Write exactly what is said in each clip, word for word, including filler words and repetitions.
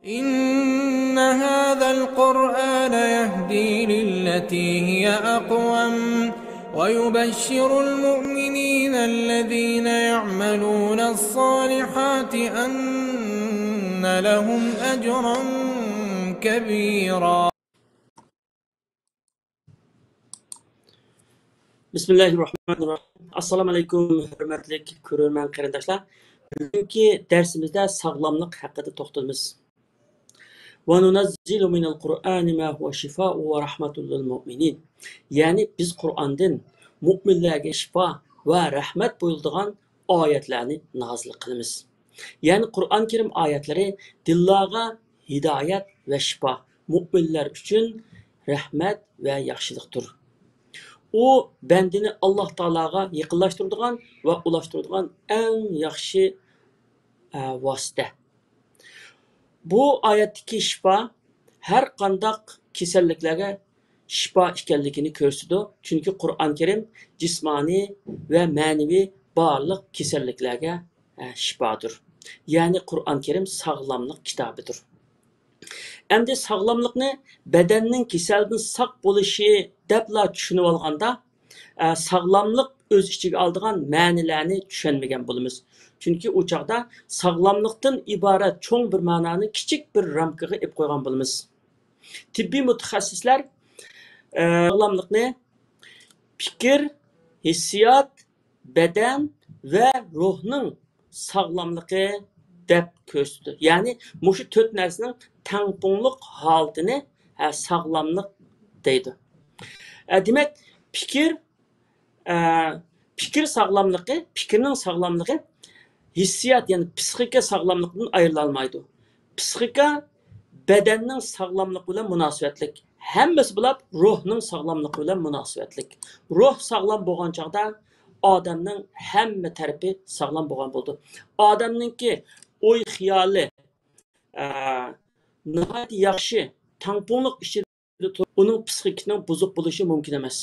إن هذا القرآن يهدي للتي هي أقوم ويبشر المؤمنين الذين يعملون الصالحات أن لهم أجرا كبيرا. بىسمىللاھىررەھمانىررەھىم. ئەسسالامۇ ئەلەيكۇم، ھۆرمەتلىك كۆرۈرمەن قېرىنداشلار. بۈگۈنكى دەرسىمىزدە ساغلاملىق ھەققىدە توختىلىمىز. وننزل من القرآن ما هو شفاء ورحمة للمؤمنين. يەنى بىز قۇرئاندىن مۆمىنلەرگە شىپا ۋە رەھمەت بولىدىغان ئايەتلەرنى نازىل قىلىمىز. يەنى قۇرئان كەرىم ئايەتلىرى دىللارغا ھىدايەت ۋە شىپا، مۆمىنلەر ئۈچۈن رەھمەت ۋە ياخشىلىقتۇر. ئۇ بەندىنى ئاللاھ تائالاغا يېقىنلاشتۇرىدىغان ۋە ئۇلاشتۇرىدىغان ئەڭ ياخشى، ئە، ۋاسىتە. بۇ ئايەتتىكى شىپا ھەر قانداق كېسەللىكلەرگە شىپا ئىكەنلىكىنى كۆرسىتىدۇ. چۈنكى قۇرئان كەرىم جىسمانىي ۋە مەنىۋى بارلىق كېسەللىكلەرگە، ئە، شىپادۇر. يەنى قۇرئان كەرىم ساغلاملىق كىتابىدۇر. ئەمدى ساغلاملىقنى بەدەننىڭ كېسەلدىن ساق بولۇشى دەپلا چۈشىنىۋالغاندا، ئە، ساغلاملىق ئۆز ئىچىگە ئالىدىغان مەنىلەرنى چۈشەنمىگەن بولىمىز. چۈنكى ئۇ چاغدا ساغلاملىقتىن ئىبارەت چوڭ بىر مەنانى كىچىك بىر رامكىغا ئېلىپ قويغان بولىمىز. تېببىي مۇتەخەسسىسلەر، ئە، ساغلاملىقنى پىكىر، ھېسسىيات، بەدەن ۋە روھنىڭ ساغلاملىقى دەپ كۆرسىتىدۇ. يەنى مۇشۇ تۆت نەرسىنىڭ تەڭپۇڭلۇق ھالىتىنى، ھە، ساغلاملىق دەيدۇ. ئە، دېمەك، پىكىر، ئە، پىكىر ساغلاملىقى، پىكىرنىڭ ساغلاملىقى ھېسسىيات، يەنى پسىخىكا ساغلاملىقىدىن ئايرىلالمايدۇ. پسىخىكا بەدەننىڭ ساغلاملىقى بىلەن مۇناسىۋەتلىك. ھەممىسى بولۇپ روھنىڭ ساغلاملىقى بىلەن مۇناسىۋەتلىك. روھ ساغلام بولغان چاغدا ئادەمنىڭ ھەممە تەرىپى ساغلام بولغان بولىدۇ. ئادەمنىڭكى ئوي خىيالى، ئە، ناھايىتى ياخشى، تەڭپۇڭلۇق ئىچىدە تۇرۇپ، ئۇنىڭ پسىخىكىسىنىڭ بۇزۇق بولۇشى مۇمكىن ئەمەس.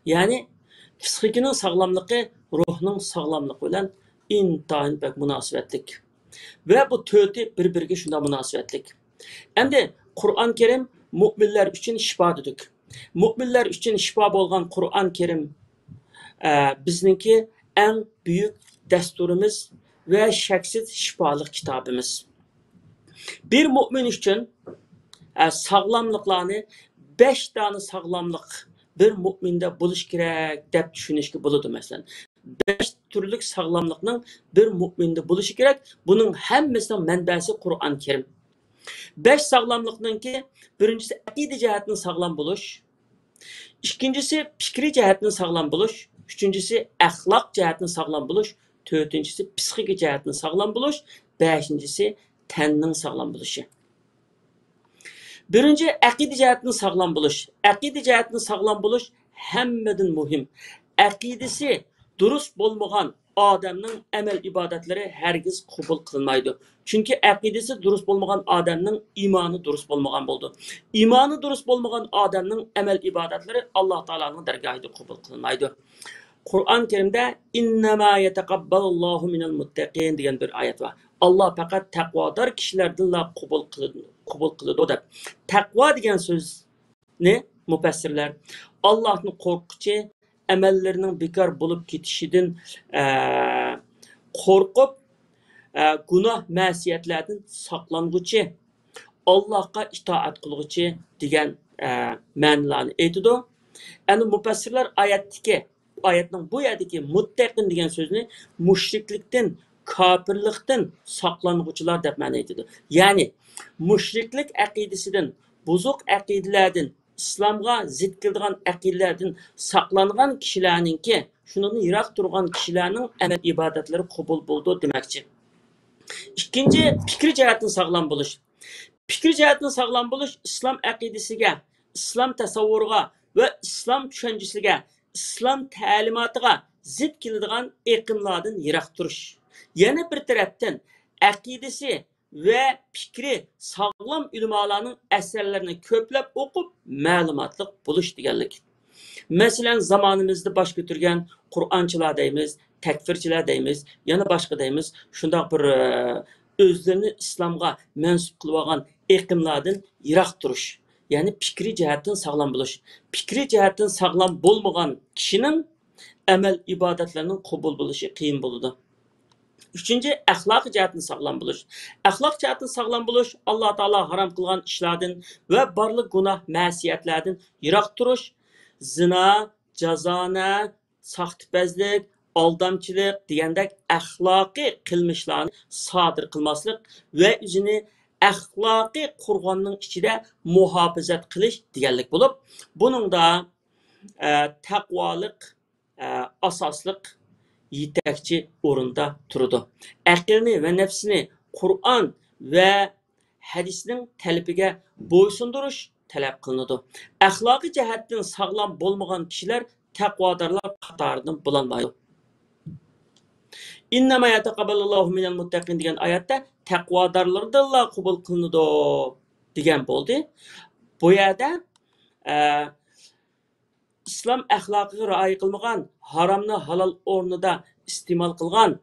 يەنى پسىخىكىنىڭ ساغلاملىقى روھنىڭ ساغلاملىقى بىلەن ئىنتايىن بەك مۇناسىۋەتلىك. ۋە بۇ تۆتى بىر-بىرىگە شۇنداق مۇناسىۋەتلىك. ئەمدى قۇرئان كەرىم مۆمىنلەر ئۈچۈن شىپا دېدۇق. مۆمىنلەر ئۈچۈن شىپا بولغان قۇرئان كەرىم، ئە، بىزنىڭكى ئەڭ بۈيۈك دەستۇرىمىز ۋە شەكسىز شىپالىق كىتابىمىز. بىر مۆمىن ئۈچۈن، ئە، ساغلاملىقلارنى بەش دانە ساغلاملىق بىر مۆمىندە بولۇشى كېرەك دەپ چۈشىنىشكە بولىدۇ. مەسىلەن، بەش تۈرلۈك ساغلاملىقنىڭ بىر مۆمىندە بولۇشى كېرەك. بۇنىڭ ھەممىسىنىڭ مەنبەسى قۇرئان كەرىم. بەش ساغلاملىقنىڭكى بىرىنچىسى ئەقىدە جەھەتتىن ساغلام بولۇش، ئىككىنچىسى پىكرىي جەھەتتىن ساغلام بولۇش، ئۈچىنچىسى ئەخلاق جەھەتتىن ساغلام بولۇش، تۆتىنچىسى پسىخىكا جەھەتتىن ساغلام بولۇش، بەشىنچىسى تەننىڭ ساغلام بولۇشى. بىرىنچى، ئەقىدە جەھەتتىن ساغلام بولۇش. ئەقىدە جەھەتتىن ساغلام بولۇش ھەممىدىن مۇھىم. ئەقىدىسى دۇرۇس بولمىغان ئادەمنىڭ ئەمەل ئىبادەتلىرى ھەرگىز قوبۇل قىلىنمايدۇ. چۈنكى ئەقىدىسى دۇرۇس بولمىغان ئادەمنىڭ ئىمانى دۇرۇس بولمىغان بولىدۇ. ئىمانى دۇرۇس بولمىغان ئادەمنىڭ ئەمەل ئىبادەتلىرى ئاللاھ تائالانىڭ دەرگاھىدا قوبۇل قىلىنمايدۇ. قۇرئان كەرىمدە «ئىننەما يەتەقەببەلۇللاھۇ مىنەل مۇتتەقىن» دېگەن بىر ئايەت بار. ئاللاھ پەقەت تەقۋادار كىشىلەردىنلا قوبۇل قىلىدۇ، قوبۇل قىلىدۇ دەپ. تەقۋا دېگەن سۆزنى مۇپەسسىرلەر ئاللاھتىن قورققۇچى، ئەمەللىرىنىڭ بىكار بولۇپ كېتىشىدىن، ئە، قورقۇپ، ئە، گۇناھ مەسىيەتلەردىن ساقلانغۇچى، ئاللاھقا ئىتائەت قىلغۇچى دېگەن، ئە، مەنىلەرنى ئېيتىدۇ. ئەنە مۇپەسسىرلەر ئايەتتىكى، ئايەتنىڭ بۇ يەردىكى مۇتتەقىن دېگەن سۆزنى مۇشرىكلىقتىن، كاپىرلىقتىن ساقلانغۇچىلار دەپ مەنە ئېيتىدۇ. يەنى مۇشرىكلىق ئەقىدىسىدىن، بۇزۇق ئەقىدىلەردىن، ئىسلامغا زىت كېلىدىغان ئەقىدىلەردىن ساقلانغان كىشىلەرنىڭكى، شۇنىڭدىن يىراق تۇرغان كىشىلەرنىڭ ئەمەل ئىبادەتلىرى قوبۇل بولىدۇ دېمەكچى. ئىككىنچى، پىكرىي جەھەتتىن ساغلام بولۇش. پىكرىي جەھەتتىن ساغلام بولۇش ئىسلام ئەقىدىسىگە، ئىسلام تەسەۋۋۇرىغا ۋە ئىسلام چۈشەنچىسىگە، ئىسلام تەلىماتىغا زىت كېلىدىغان ئېقىملاردىن يىراق تۇرۇش. يەنە بىر تەرەپتىن، ئەقىدىسى ۋە پىكرى ساغلام ئۆلىمالارنىڭ ئەسەرلىرىنى كۆپلەپ ئوقۇپ، مەلۇماتلىق بولۇش دېگەنلىك. مەسىلەن، زامانىمىزدا باش كۆتۈرگەن قۇرئانچىلار دەيمىز، تەكفىرچىلەر دەيمىز، يەنە باشقا دەيمىز، شۇنداق بىر، ئە، ئۆزلىرىنى ئىسلامغا مەنسۇپ قىلىۋالغان ئېقىملاردىن يىراق تۇرۇش، يەنى پىكرىي جەھەتتىن ساغلام بولۇش. پىكرىي جەھەتتىن ساغلام بولمىغان كىشىنىڭ ئەمەل ئىبادەتلىرىنىڭ قوبۇل بولۇشى قىيىن بولىدۇ. ئۈچىنچى، ئەخلاقىي جەھەتتىن ساغلام بولۇش. ئەخلاق جەھەتتىن ساغلام بولۇش، ئاللا تائالا ھارام قىلغان ئىشلاردىن ۋە بارلىق گۇناھ، مەسىيەتلەردىن يىراق تۇرۇش، زىنا، جازانە، ساختىپەزلىك، ئالدامچىلىق دېگەندەك ئەخلاقىي قىلمىشلارنى سادىر قىلماسلىق ۋە ئۆزىنى ئەخلاقىي قورغاننىڭ ئىچىدە مۇھاپىزەت قىلىش دېگەنلىك بولۇپ، بۇنىڭدا، ئە، تەقۋالىق، ئە، ئاساسلىق يېتەكچى ئورۇندا تۇرىدۇ. ئەقىلنى ۋە نەپسىنى قۇرئان ۋە ھەدىسنىڭ تەلىپىگە بويسۇندۇرۇش تەلەپ قىلىنىدۇ. ئەخلاقىي جەھەتتىن ساغلام بولمىغان كىشىلەر تەقۋادارلار قاتارىدىن بولالمايدۇ. «ئىننەما يەتەقەببەلۇللاھۇ مىنەل مۇتتەقىن» دېگەن ئايەتتە تەقۋادارلاردىنلا قوبۇل قىلىنىدۇ دېگەن بولدى. بۇ يەردە، ئە، ئىسلام ئەخلاقىغا رىئايە قىلمىغان، ھارامنى ھالال ئورنىدا ئىستېمال قىلغان،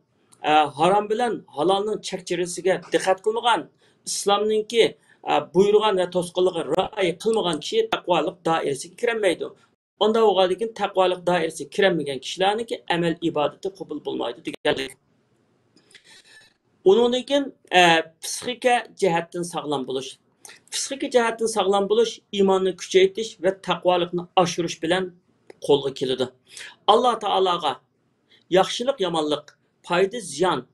ئە، ھارام بىلەن ھالالنىڭ چەك-چېگرىسىگە دىققەت قىلمىغان، ئىسلامنىڭكى، ئە، بۇيرۇغان ۋە توسقانلىقىغا رىئايە قىلمىغان كىشى تەقۋالىق دائىرىسىگە كىرەلمەيدۇ. ئۇنداق بولغاندىكىن تەقۋالىق دائىرىسىگە كىرەلمىگەن كىشىلەرنىڭكى ئەمەل ئىبادىتى قوبۇل بولمايدۇ دېگەنلىك. ئۇنىڭدىن كېيىن، ئە، پسىخىكا جەھەتتىن ساغلام بولۇش. پسىخىكا جەھەتتىن ساغلام بولۇش ئىماننى كۈچەيتىش ۋە تەقۋالىقنى ئاشۇرۇش بىلەن قولغا كېلىدۇ. ئاللا تائالاغا ياخشىلىق، يامانلىق، پايدا، زىيان،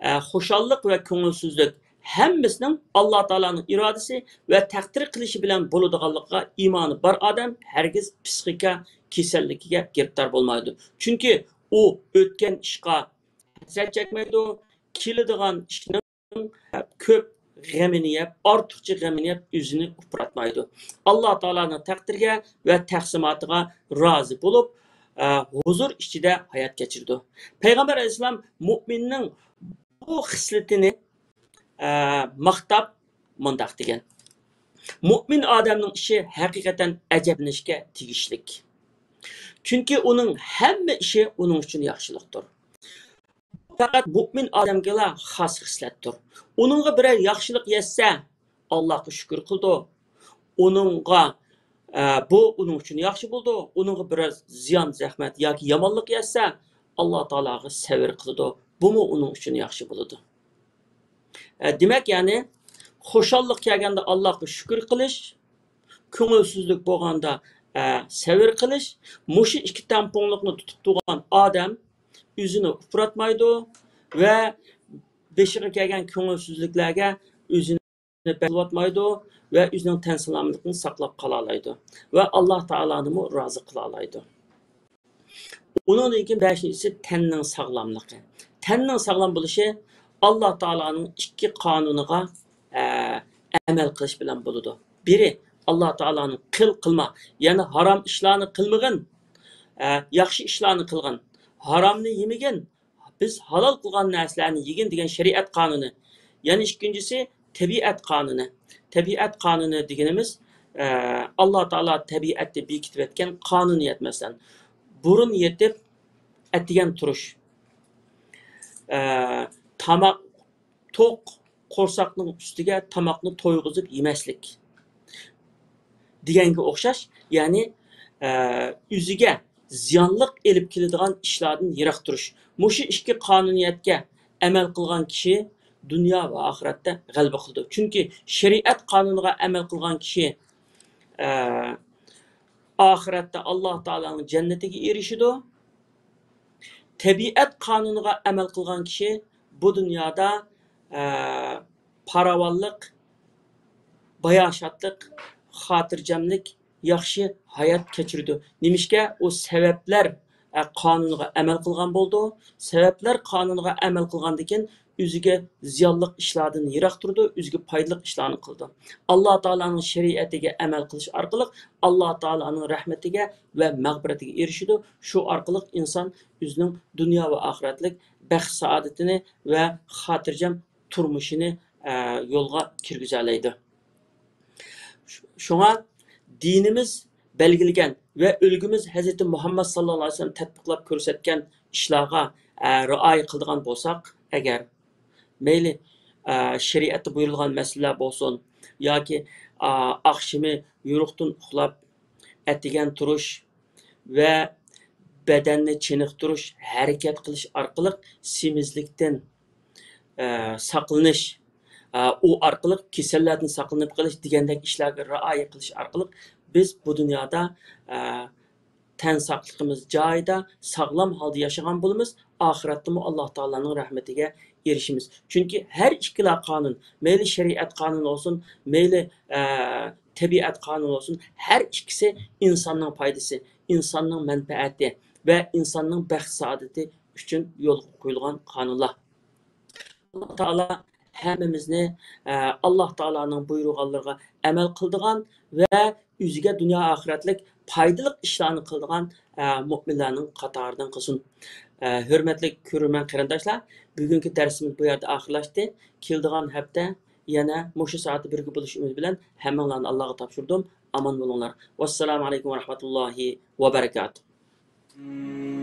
ئە، خۇشاللىق ۋە كۆڭۈلسىزلىك ھەممىسىنىڭ ئاللا تائالانىڭ ئىرادىسى ۋە تەقدىر قىلىشى بىلەن بولىدىغانلىقىغا ئىمانى بار ئادەم ھەرگىز پسىخىكا كېسەللىكىگە گىرىپتار بولمايدۇ. چۈنكى ئۇ ئۆتكەن ئىشقا ھەسرەت چەكمەيدۇ، كېلىدىغان ئىشنىڭ كۆپ غېمىنى يەپ، ئارتۇقچە غېمىنى يەپ، ئۆزىنى ئۇپراتمايدۇ. ئاللا تائالانىڭ تەقدىرىگە ۋە تەقسىماتىغا رازى بولۇپ، ئە، ھۇزۇر ئىچىدە ھايات كەچۈرىدۇ. پەيغەمبەر ئەلەيھىسسالام مۇئمىننىڭ بۇ خىسلىتىنى، ئە، ماختاپ مۇنداق دېگەن: «مۇئمىن ئادەمنىڭ ئىشى ھەقىقەتەن ئەجەبلىنىشكە تېگىشلىك. چۈنكى ئۇنىڭ ھەممە ئىشى ئۇنىڭ ئۈچۈن ياخشىلىقتۇر. پەقەت مۇئمىن ئادەمگىلا خاس خىسلەتتۇر. ئۇنىڭغا بىرەر ياخشىلىق يەتسە، ئاللاغا شۈكۈر قىلىدۇ. ئۇنىڭغا، ئە، بۇ ئۇنىڭ ئۈچۈن ياخشى بولىدۇ. ئۇنىڭغا بىرەر زىيان، زەخمەت ياكى يامانلىق يەتسە، ئاللا تائالاغا سەۋر قىلىدۇ. بۇمۇ ئۇنىڭ ئۈچۈن ياخشى بولىدۇ.» ئە، دېمەك، يەنى خۇشاللىق كەلگەندە ئاللاغا شۈكۈر قىلىش، كۆڭۈلسىزلىك بولغاندا، ئە، سەۋر قىلىش، مۇشۇ ئىككى تەڭپۇڭلۇقنى تۇتۇپ تۇرغان ئادەم ئۆزىنى ئۇپراتمايدۇ ۋە بېشىغا كەلگەن كۆڭۈلسىزلىكلەرگە ئۆزىنى بەلگىلىۋاتمايدۇ ۋە ئۆزىنىڭ تەن سالامەتلىكىنى ساقلاپ قالالايدۇ ۋە ئاللا تائالانىمۇ رازى قىلالايدۇ. ئۇنىڭدىن كېيىن بەشىنچىسى تەننىڭ ساغلاملىقى. تەننىڭ ساغلام بولۇشى ئاللا تائالانىڭ ئىككى قانۇنىغا، ئە، ئەمەل قىلىش بىلەن بولىدۇ. بىرى، ئاللا تائالانىڭ «قىل، قىلما»، يەنى ھارام ئىشلارنى قىلمىغىن، ئە، ياخشى ئىشلارنى قىلغىن، ھارامنى يېمىگىن، بىز ھالال قىلغان نەرسىلەرنى يېگىن دېگەن شەرىئەت قانۇنى. يەنە ئىككىنچىسى تەبىئەت قانۇنى. تەبىئەت قانۇنى دېگىنىمىز، ئە، ئاللا تائالا تەبىئەتتە بېكىتىۋەتكەن قانۇنىيەت، مەسىلەن، بۇرۇن يېتىپ، ئەتىگەن تۇرۇش. ئە، تاماق، توق قورساقنىڭ ئۈستىگە تاماقنى تويغۇزۇپ يېمەسلىك دېگەنگە ئوخشاش، يەنى، ئە، ئۆزىگە زىيانلىق ئېلىپ كېلىدىغان ئىشلاردىن يىراق تۇرۇش. مۇشۇ ئىككى قانۇنىيەتكە ئەمەل قىلغان كىشى دۇنيا ۋە ئاخىرەتتە غەلىبە قىلىدۇ. چۈنكى شەرىئەت قانۇنىغا ئەمەل قىلغان كىشى، ئە، ئاخىرەتتە ئاللا تائالانىڭ جەننىتىگە ئېرىشىدۇ. تەبىئەت قانۇنىغا ئەمەل قىلغان كىشى بۇ دۇنيادا، ئە، پاراۋانلىق، باياشاتلىق، خاتىرجەملىك، ياخشى ھايات كەچۈرىدۇ. نېمىشقا؟ ئۇ سەۋەبلەر، ئە، قانۇنىغا ئەمەل قىلغان بولىدۇ. سەۋەبلەر قانۇنىغا ئەمەل قىلغاندىن كېيىن ئۆزىگە زىيانلىق ئىشلاردىن يىراق تۇرىدۇ، ئۆزىگە پايدىلىق ئىشلارنى قىلىدۇ. ئاللا تائالانىڭ شەرىئەتىگە ئەمەل قىلىش ئارقىلىق ئاللا تائالانىڭ رەھمىتىگە ۋە مەغپىرىتىگە ئېرىشىدۇ. شۇ ئارقىلىق ئىنسان ئۆزىنىڭ دۇنيا ۋە ئاخىرەتلىك بەخت-سائادىتىنى ۋە خاتىرجەم تۇرمۇشىنى، ئە، يولغا كىرگۈزەلەيدۇ. شۇڭا دىنىمىز بەلگىلىگەن ۋە ئۈلگىمىز ھەزرىتى مۇھەممەد ساللاللاھۇ ئەلەيھى ۋەسەللەم تەتبىقلاپ كۆرسەتكەن ئىشلارغا، ئە، رىئايە قىلىدىغان بولساق ئەگەر، مەيلى، ئە، شەرىئەتتە بۇيرۇلغان مەسىلىلەر بولسۇن ياكى، ئا، ئاخشىمى يورۇقتىن ئۇخلاپ، ئەتىگەن تۇرۇش ۋە بەدەننى چېنىقتۇرۇش، ھەرىكەت قىلىش ئارقىلىق سېمىزلىكتىن، ئە، ساقلىنىش، ئە، ئۇ ئارقىلىق كېسەللەردىن ساقلىنىپ قېلىش دېگەندەك ئىشلارغا رىئايە قىلىش ئارقىلىق بىز بۇ دۇنيادا، ئە، تەن ساقلىقىمىز جايىدا، ساغلام ھالدا ياشىغان بولىمىز، ئاخىرەتتىمۇ ئاللا تائالانىڭ رەھمىتىگە ئېرىشىمىز. چۈنكى ھەر ئىككىلا قانۇن، مەيلى شەرىئەت قانۇنى بولسۇن، مەيلى، ئە، تەبىئەت قانۇنى بولسۇن، ھەر ئىككىسى ئىنساننىڭ پايدىسى، ئىنساننىڭ مەنپەئەتى ۋە ئىنساننىڭ بەخت-سائادىتى ئۈچۈن يولغا قويۇلغان قانۇنلار. ئاللا تائالا ھەممىمىزنى، ئە، ئاللا تائالانىڭ بۇيرۇغانلىرىغا ئەمەل قىلىدىغان ۋە ئۆزىگە دۇنيا ئاخىرەتلىك پايدىلىق ئىشلارنى قىلىدىغان، ئە، مۆمىنلەرنىڭ قاتارىدىن قىلسۇن. ئە، ھۆرمەتلىك كۆرۈرمەن قېرىنداشلار، بۈگۈنكى دەرسىمىز بۇ يەردە ئاخىرلاشتى. كېلىدىغان ھەپتە يەنە مۇشۇ سائەتتە بىرگە بولۇش ئۈمىدى بىلەن ھەممىڭلارنى ئاللاغا تاپشۇردۇم. ئامان بولۇڭلار. ۋەسسالامۇ ئەلەيكۇم ۋە رەھمەتۇللاھى ۋە بەرىكاتۇھ.